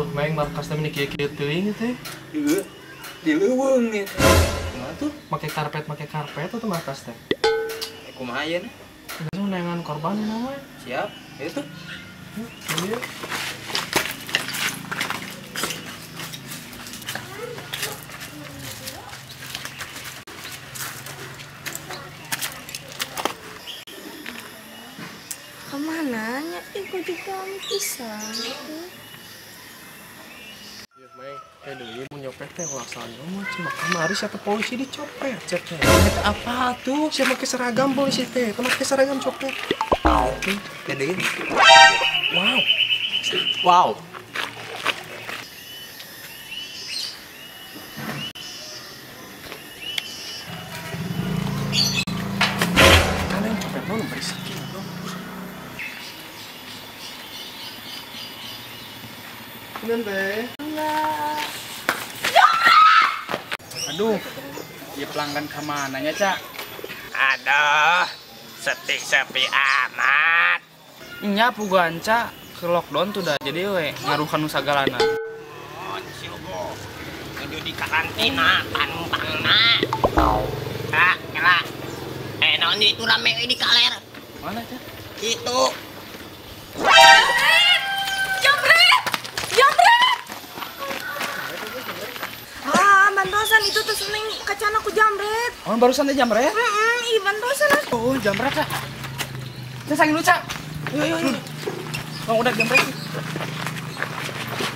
Aduh, maeng markasna meni kieu-kieu teuing teh. Heeh. Di leuweung nih. Kumaha tuh? Make karpet atau markas teh? Kumaha ayeuna? Geus neangan korban mah we. Siap. Ieu tuh. Ieu. Kemana nya? Ih, kok juga pisan. Ieu maeng, deui mun nyopet teh laksan mah cuma kamari siapa polisi dicopet cek teh. Eta apa tuh? Siapa make seragam polisi teh? Teu make seragam copet. Oke, deui. Wow. Wow. Kalian copet mah berisik. Punten teh. Enggak. Aduh, ya pelanggan kemananya, Cak? Aduh, sepi-sepi amat. Nya puguan, Cak. Ke lockdown tuh dah jadi we ngaruhan nu sagalana. Oh, siugo. Nuju di karantina panumpangna. Cak, kela. Naon itu rame di kaler. Mana, Cak? Itu. Jambret! Jambret! Ah, bantosan itu tuh seneng kacana ku jambret. Oh, barusan teh jambret? Heeh, ih bantosan. Oh, jambret, Cak. Cak sangin lu, Cak. Ayo, ayo, ayo. Bang, udah jambret.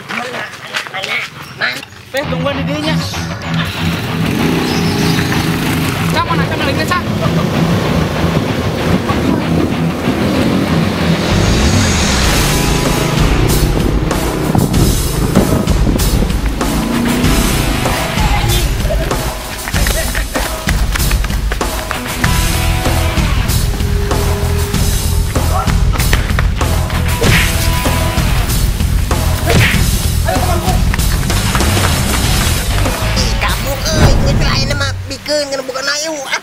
Mana? Mana? Mana? Teh, tungguan di dinya. Cak, mana Cak malingnya, Cak? Bukan ayu ah.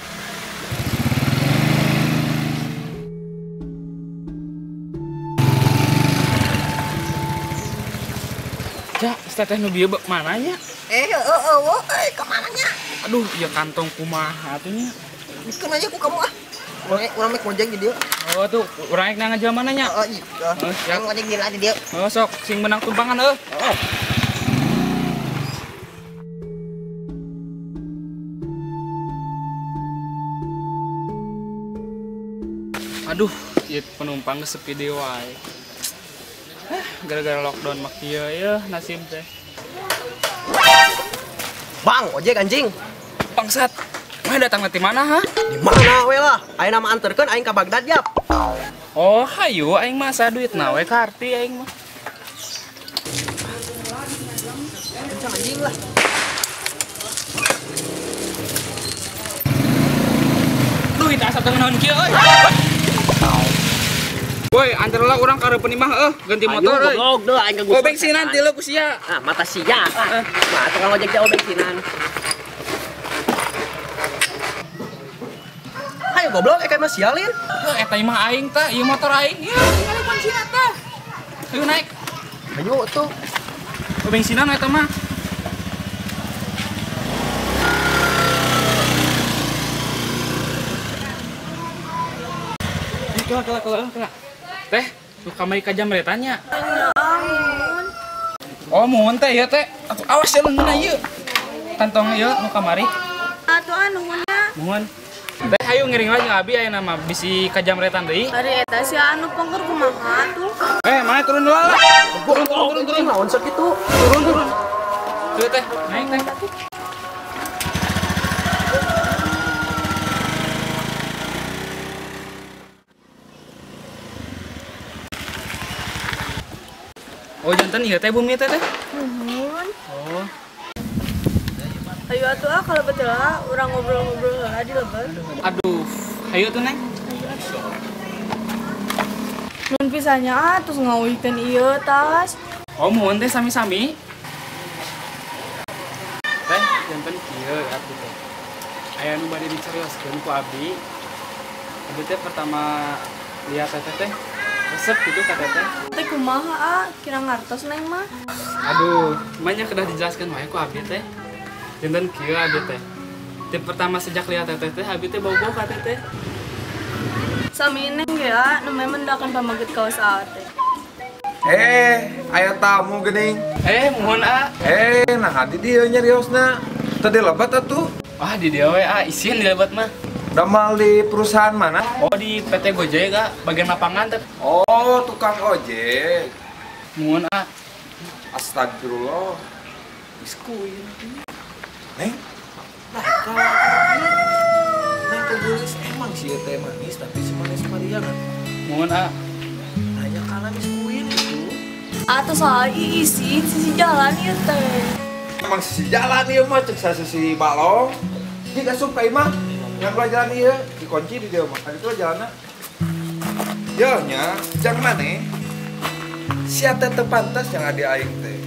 Cak, teteh nu bieu mananya? Kemana nya? Aduh, ya kantong kumaha atuh nya? Bikeun aja ku kamu ah. Urang mek ngojek di dieu. Oh tuh, urang rek nang mana nya? Heeh, iya. Siap. Ngojek di dieu. Oh, sok sing menang tumpangan heuh. Heeh. Aduh, ieu penumpang geus sepi deui wae. Gara-gara lockdown mah kieu ya nasib teh. Bang, ojek anjing. Bangsat. Mana datang ti mana, ha? Di mana we lah? Aing mah anterkeun aing ka Bagdad yap. Oh, hayu aing mah asa duitna we karti aing mah. Kencang anjing lah. Duit asa teu naon kieu euy. Woi, antar lah orang ka reupeun imah euh, ganti motor euy. Goblok deuh aing geus. Oh, bensinan tilu ku sia. Ah, mata sia. Mah tukang ojek jauh bensinan. Hayo goblok eta mah sialin. Heuh, eta imah aing tah, ieu motor aing. Ieu tinggal kuncina tah. Ayo naik. Ayo tuh. Oh, bensinan eta mah. Kela kela kela kela. Teh, nu kamari ka jamretannya. Oh, muhun teh ieu teh. Atuh awas ya leungeunna ieu. Kantong ieu nu kamari. Atuh ah nuhunna. Muhun. Teh hayu ngiring lagi abi ayeuna mah bisi ka jamretan deui. Ari eta si anu pengker kumaha tuh? Mana turun dulu lah. Turun turun turun turun. Naon sok kitu? Turun turun. Tuh teh, naik teh. Oh, jantan ieu teh bumi teh teh. Nuhun. Oh. Ayo atuh ah kalau betul ah urang ngobrol-ngobrol heula di lebet. Aduh, hayu tuh Neng. Nun pisannya ah terus ngawihkeun ieu tas. Oh, muhun teh sami-sami. Teh jantan kieu abdi teh. Aya nu bade dicarioskeun ku abdi. Abdi teh pertama lihat teteh teh Resep gitu ka teteh. Teh kumaha ah, kira ngartos neng mah. Aduh, banyak kedah dijelaskan wae ku abi teh. Janten kieu abi teh. Ti pertama sejak lihat teteh teh abi teh bogoh ka teteh. Sami neng ge ah, namanya mendakan pamaget kaos aa teh. Aya tamu geuning. Mohon ah. Nah di dieu nyariosna. Teu dilebat atuh. Wah, di dieu we ah, isin dilebat mah. Damal di perusahaan mana? Oh, di PT Gojek ah, bagian lapangan teh. Oh, tukang ojek. Mohon ah. Astagfirullah. Biskuit. Neng. Nah, neng kegulis emang sih teh manis tapi si manis Maria kan. Mohon ah. Nanya kana biskuit itu. Atau soal isin sisi jalan ieu teh. Emang sisi jalan ieu mah cek sisi balong. Jika asup ka imah, yang keluar jalan ieu dikunci di dieu mah. Ka ditu jalanna. Yo nya, jang maneh. Sia teh teu pantas yang adi aing teh.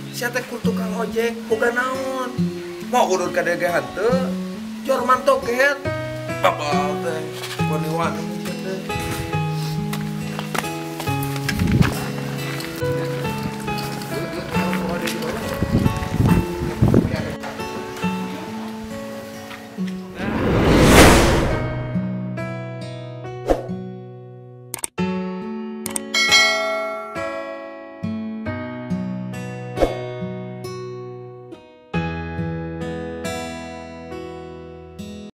Sia teh kur tukang ojek, boga naon. Mau urut ka dieu ge henteu. Jor mantok kehet. Babal teh wani-wani.